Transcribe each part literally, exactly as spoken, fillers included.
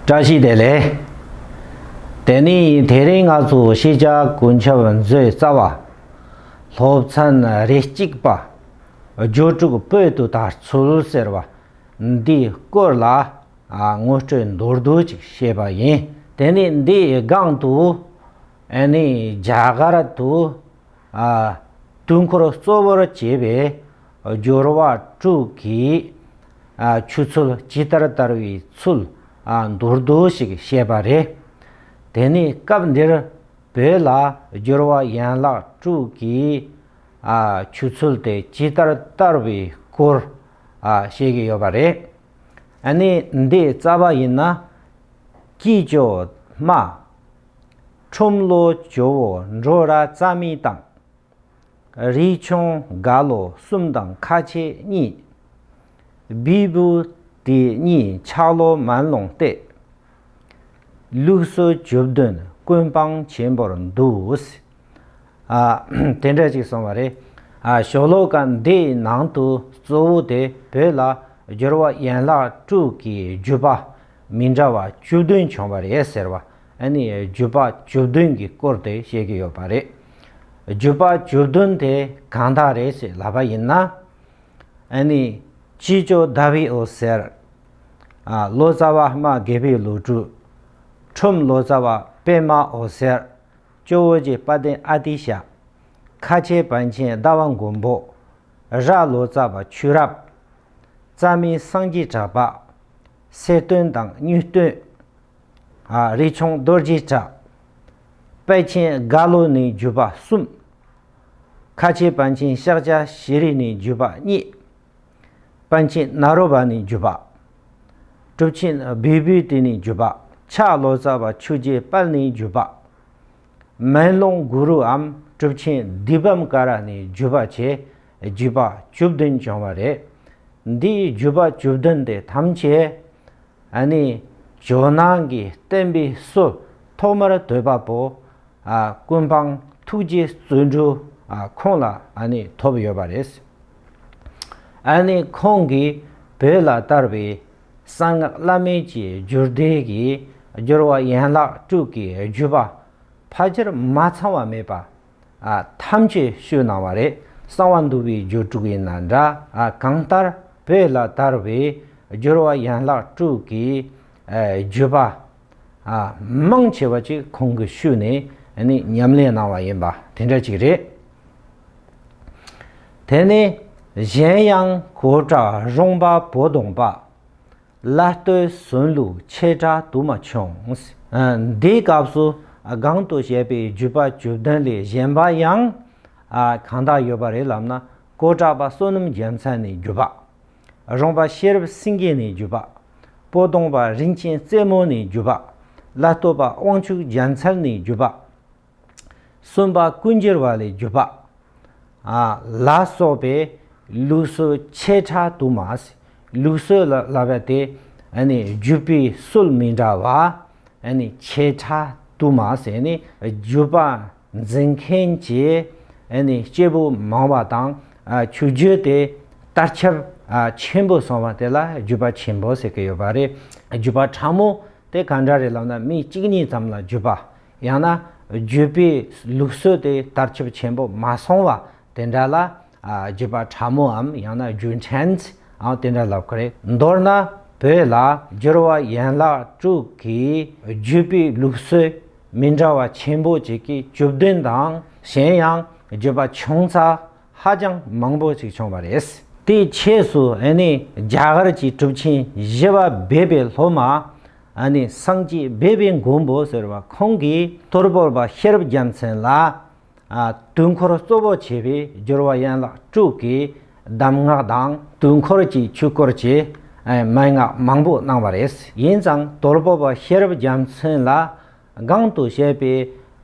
བཀྲ་ཤིས་བདེ་ལེགས། དེ་ནས་དེ་རིང་ང་ཚོ་ཤེས་བྱ་ཀུན་ཁྱབ་མཛོད་རྩ་བ། སློབ་ཚན་རེ་གཅིག་པ། སྦྱོར་དྲུག་བོད་དུ་དར་ཚུལ་ཟེར་བ། འདིའི་སྐོར་ལ་ཨ་ངོ་སྤྲོད་མདོར་བསྡུས་ཅིག་བྱས་པ་ཡིན། དེ་ནས་འདིའི་སྒང་དུ་ཨ་ནི་རྒྱ་གར་དུ་ཨ་དུས་འཁོར་གཙོ་བོར་བྱས་པའི་སྦྱོར་བ་དྲུག་གི་ཨ་ཆོས་ཚུལ་ཇི་ལྟར་དར་བའི་ཚུལ་ཨ་མདོར་བསྡུས་ཤིག་བཤད་པ་རེད། དེ་ནས་སྐབས་འདིར་བོད་ལ་སྦྱོར་བ་ཡན་ལག་དྲུག་གི་ཨ་ཆོས་ཚུལ་དེ་ཇི་ལྟར་དར་བའི་སྐོར་ཨ་བཤད་ཀྱི་ཡོད་པ་རེད། ཨ་ནི་འདི་རྩ་བ་ཡིན་ན། སྐྱིད་ཇོ་མ། ཁྲོམ་ལོ་ཇོ་བོ་འགྲོ་ར་རྩ་མི་དང་། རས་ཆུང་དགའ་ལོ་གསུམ་དང་ཁ་ཆེ་གཉིས། བི་བུ་དེ་གཉིས་ཆག་ལོ་མན་ལོང་སྟེ། ལུགས་སྲོལ་བཅུ་བདུན་ཀུན་སྤངས་ཆེན་པོར་འདུག་ཨ་དེ་འདྲ་ཅིག་གསུངས་པ་རེད། ཨ་ཤོ་ལོ་ཀ་འདིའི་ནང་དུ་གཙོ་བོ་དེ་བོད་ལ་སྦྱོར་བ་ཡན་ལག་དྲུག་གི་བརྒྱུད་པ་མི་འདྲ་བ་བཅུ་བདུན་བྱུང་བ་རེད་ཟེར་བ། ཨ་ནི་བརྒྱུད་པ་བཅུ་བདུན་གྱི་སྐོར་དེ་བཤད་ཀྱི་ཡོད་པ་རེད། བརྒྱུད་པ་བཅུ་བདུན་དེ་གང་དག་རེད་ཟེར་ལབ་པ་ཡིན་ན། ཨ་ནི་སྐྱིད་ཇོ་ཟླ་བའི་འོད་ཟེར། ཨ་ལོ་ཙཱ་བ་རྨ་དགེ་བའི་ལོ་དྲུག་ཁྲོམ་ལོ་ཙཱ་བ་པད་མ་འོད་ཟེར། ཇོ་བོ་རྗེ་དཔལ་ལྡན་ཨ་ཏི་ཤ། ཁ་ཆེ་པཎ་ཆེན་ཟླ་བ་མགོན་པོ། ར་ལོ་ཙཱ་བ་ཆོས་རབ། རྩ་མི་སངས་རྒྱས་གྲགས་པ། གསེར་སྟོན་དང་དངུལ་སྟོན། ཨ་རས་ཆུང་རྡོ་རྗེ་གྲགས། དཔལ་ཆེན་རྒྭ་ལོ་ནས་བརྒྱུད་པ་གསུམ། ཁ་ཆེ་པཎ་ཆེན་ཤཱཀྱ་ཤྲཱི་ནས་བརྒྱུད་པ་གཉིས། པཎ་ཆེན་ནཱ་རོ་པ་ནས་བརྒྱུད་པ། གྲུབ་ཆེན་བི་བྷུ་ཏི་ནས་བརྒྱུད་པ། ཕྱག་ལོ་ཙཱ་བ་ཆོས་རྗེ་དཔལ་ནས་བརྒྱུད་པ། མན་ལོང་གུ་རུའམ་གྲུབ་ཆེན་དཱི་པཾ་ཀ་ར་ནས་བརྒྱུད་པ་བཅས་བརྒྱུད་པ་བཅུ་བདུན་བྱུང་བ་རེད། འདིའི་བརྒྱུད་པ་བཅུ་བདུན་དེ་ཐམས་ཅད་ཨ་ནི་ཇོ་ནང་གི་བསྟན་པའི་སྲོལ་ཐོག་མར་བཏོད་པ་པོ་ཨ་ཀུན་སྤངས་ཐུགས་རྗེ་བརྩོན་འགྲུས་ཨ་ཁོང་ལ་ཨ་ནི་ཐོབ་ཡོད་པ་རེད། ཨ་ནི་ཁོང་གིས་བོད་ལ་དར་བའི་གསང་སྔགས་བླ་མེད་ཀྱི་རྒྱུད་སྡེ་གི་སྦྱོར་བ་ཡན་ལག་དྲུག་གི་བརྒྱུད་པ་ཕལ་ཆེར་མ་ཚང་བ་མེད་པ་ཨ་ཐམས་ཅད་བཤད་གནང་བ་རེད། གསང་བ་འདུས་པའི་རྒྱུད་དྲུག་ཡིན་ན་འདྲ། ཨ་གང་ལྟར་བོད་ལ་དར་བའི་སྦྱོར་བ་ཡན་ལག་དྲུག་གི་ཨ་བརྒྱུད་པ་ཨ་མང་ཆེ་བ་ཅིག་ཁོང་གིས་ཞུས་ནས་ཨ་ནི་ཉམས་ལེན་གནང་བ་ཡིན་པ་དེ་འདྲ་ཅིག་རེད། དེ་ནས་གཞན་ཡང་གཽ་ཌ་རོང་པ་པོ་དོང་པ། ལ་སྟོད་སོན་ལུགས་ཆེ་ཕྲ་དུ་མ་བྱུང་། ཨ་འདིའི་སྐབས་སུ་ཨ་གོང་དུ་བཤད་པའི་བརྒྱུད་པ་བཅུ་བདུན་ལས་གཞན་པ་ཡང་ཨ་གང་དག་ཡོད་པ་རེད་ལབ་ན། གཽ་ཌ་པ་བསོད་ནམས་རྒྱལ་མཚན་ནས་བརྒྱུད་པ། རོང་པ་ཤེས་རབ་སེང་གེ་ནས་བརྒྱུད་པ། པོ་དོང་པ་རིན་ཆེན་རྩེ་མོ་ནས་བརྒྱུད་པ། ལ་སྟོད་པ་དབང་ཕྱུག་རྒྱལ་མཚན་ནས་བརྒྱུད་པ། སོན་པ་ཀུན་འགྱུར་བ་ལས་བརྒྱུད་པ། ཨ་ལ་སོགས་པའི་ལུགས་སྲོལ་ཆེ་ཕྲ་དུ་མ། ལུགས་སྲོལ་ལ་ལབ་པ་དེ་ཨ་ནི་བརྒྱུད་པའི་སྲོལ་མི་འདྲ་བ་ཨ་ནི་ཆེ་ཕྲ་དུ་མ་ཟེར་ནས་བརྒྱུད་པ་འཛིན་མཁན་གྱི་ཨ་ནི་སྐྱེས་བུ་མང་བ་དང་ཨ་ཆོས་བརྒྱུད་དེ་དར་ཁྱབ་ཨ་ཆེན་པོ་སོང་བ་དེ་ལ་བརྒྱུད་པ་ཆེན་པོ་ཟེར་གྱི་ཡོད་པ་རེད། བརྒྱུད་པ་ཕྲ་མོ་དེ་ག་འདྲ་རེད་ལབ་ན། མི་གཅིག་གཉིས་ཙམ་ལ་བརྒྱུད་པ། ཡང་ན་བརྒྱུད་པའི་ལུགས་སྲོལ་དེ་དར་ཁྱབ་ཆེན་པོ་མ་སོང་བ་དེ་འདྲ་ལ་ཨ་བརྒྱུད་པ་ཕྲ་མོའམ་ཡང་ན་རྒྱུན་ཕྲན་ཨང་དེ་འདྲ་ལབ་ཀྱི་རེད། མདོར་ན་བོད་ལ་སྦྱོར་བ་ཡན་ལག་དྲུག་གི་བརྒྱུད་པའི་ལུགས་སྲོལ་མི་འདྲ་བ་ཆེན་པོ་ཅིག་གི་བཅུ་བདུན་དང་གཞན་ཡང་བརྒྱུད་པ་ཆུང་ཙག་ཧ་ཅང་མང་པོ་ཞིག་བྱུང་བ་རེད། དེའི་ཆེད་དུ་ཨ་ནི་རྒྱ་གར་གྱི་གྲུབ་ཆེན་བཞི་པ་སྦས་པའི་སློབ་མ་ཨ་ནི་སངས་རྒྱས་སྦས་པའི་མགོན་པོ་ཟེར་བ་ཁོང་གིས་དོལ་པོ་པ་ཤེས་རབ་རྒྱལ་མཚན་ལ་ཨ་དུས་འཁོར་གཙོ་བོ་བྱས་པའི་སྦྱོར་བ་ཡན་ལག་དྲུག་གི་གདམས་ངག་དང་དུས་འཁོར་གྱི་ཆོས་སྐོར་གྱི་ཨ་མན་ངག་མང་པོ་གནང་བ་རེད། ཡིན་ཙང་དོལ་པོ་པ་ཤེས་རབ་རྒྱལ་མཚན་ལ་གོང་དུ་བཤད་པའི་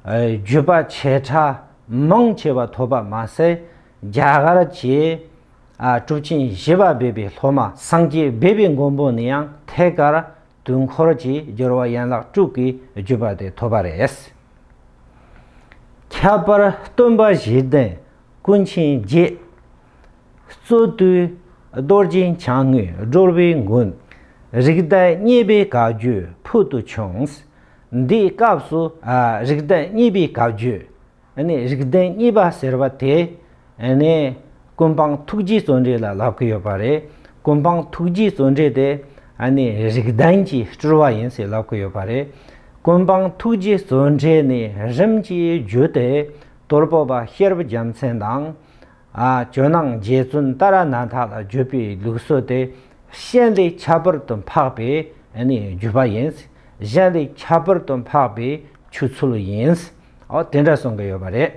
ཨ་བརྒྱུད་པ་ཆེ་ཕྲ་མང་ཆེ་བ་ཐོབ་པ་མ་ཟད། རྒྱ་གར་གྱི་ཨ་གྲུབ་ཆེན་བཞི་པ་སྦས་པའི་སློབ་མ་སངས་རྒྱས་སྦས་པའི་མགོན་པོ་ནས་ཡང་ཐད་ཀར་དུས་འཁོར་གྱི་སྦྱོར་བ་ཡན་ལག་དྲུག་གི་བརྒྱུད་པ་དེ་ཐོབ་པ་རེད། ཁྱད་པར་སྟོན་པ་བཞི་ལྡན་ཀུན་མཁྱེན་བརྒྱད། རྩོད་དུས་རྡོ་རྗེ་འཆང་ངོས་སྒྲོལ་བའི་མགོན། རིགས་བདག་མཉེས་པའི་བཀའ་བརྒྱུད་ ཕུལ་དུ་བྱུང་། འདིའི་སྐབས་སུ་ཨ་རིགས་ལྡན་གཉིས་པའི་བཀའ་བརྒྱུད། ཨ་ནི་རིགས་ལྡན་གཉིས་པ་ཟེར་བ་དེ། ཨ་ནི་ཀུན་སྤངས་ཐུགས་རྗེའི་བརྩོན་འགྲུས་ལ་ལབ་ཀྱི་ཡོད་པ་རེད། ཀུན་སྤངས་ཐུགས་རྗེའི་བརྩོན་འགྲུས་དེ་ཨ་ནི་རིགས་ལྡན་གྱི་སྤྲུལ་བ་ཡིན་ཟེར་ལབ་ཀྱི་ཡོད་པ་རེད། ཀུན་སྤངས་ཐུགས་རྗེའི་བརྩོན་འགྲུས་ནི་རིམ་གྱིས་བརྒྱུད་དེ་དོལ་པོ་པ་ཤེར་བ་རྒྱལ་མཚན་དང་། ཨ་ཇོ་ནང་རྗེ་བཙུན་ཏཱ་ར་ནཱ་ཐ་ལ་བརྒྱུད་པའི་ལུགས་སྲོལ་དེ་གཞན་ལས་ཁྱད་པར་དུ་འཕགས་པའི་ཨ་ནི་བརྒྱུད་པ་ཡིན། གཞན་ལས་ཁྱད་པར་དུ་འཕགས་པའི་ཆོས་ཚུལ་ཡིན། ཨོ་དེ་འདྲ་གསུང་གི་ཡོད་པ་རེད།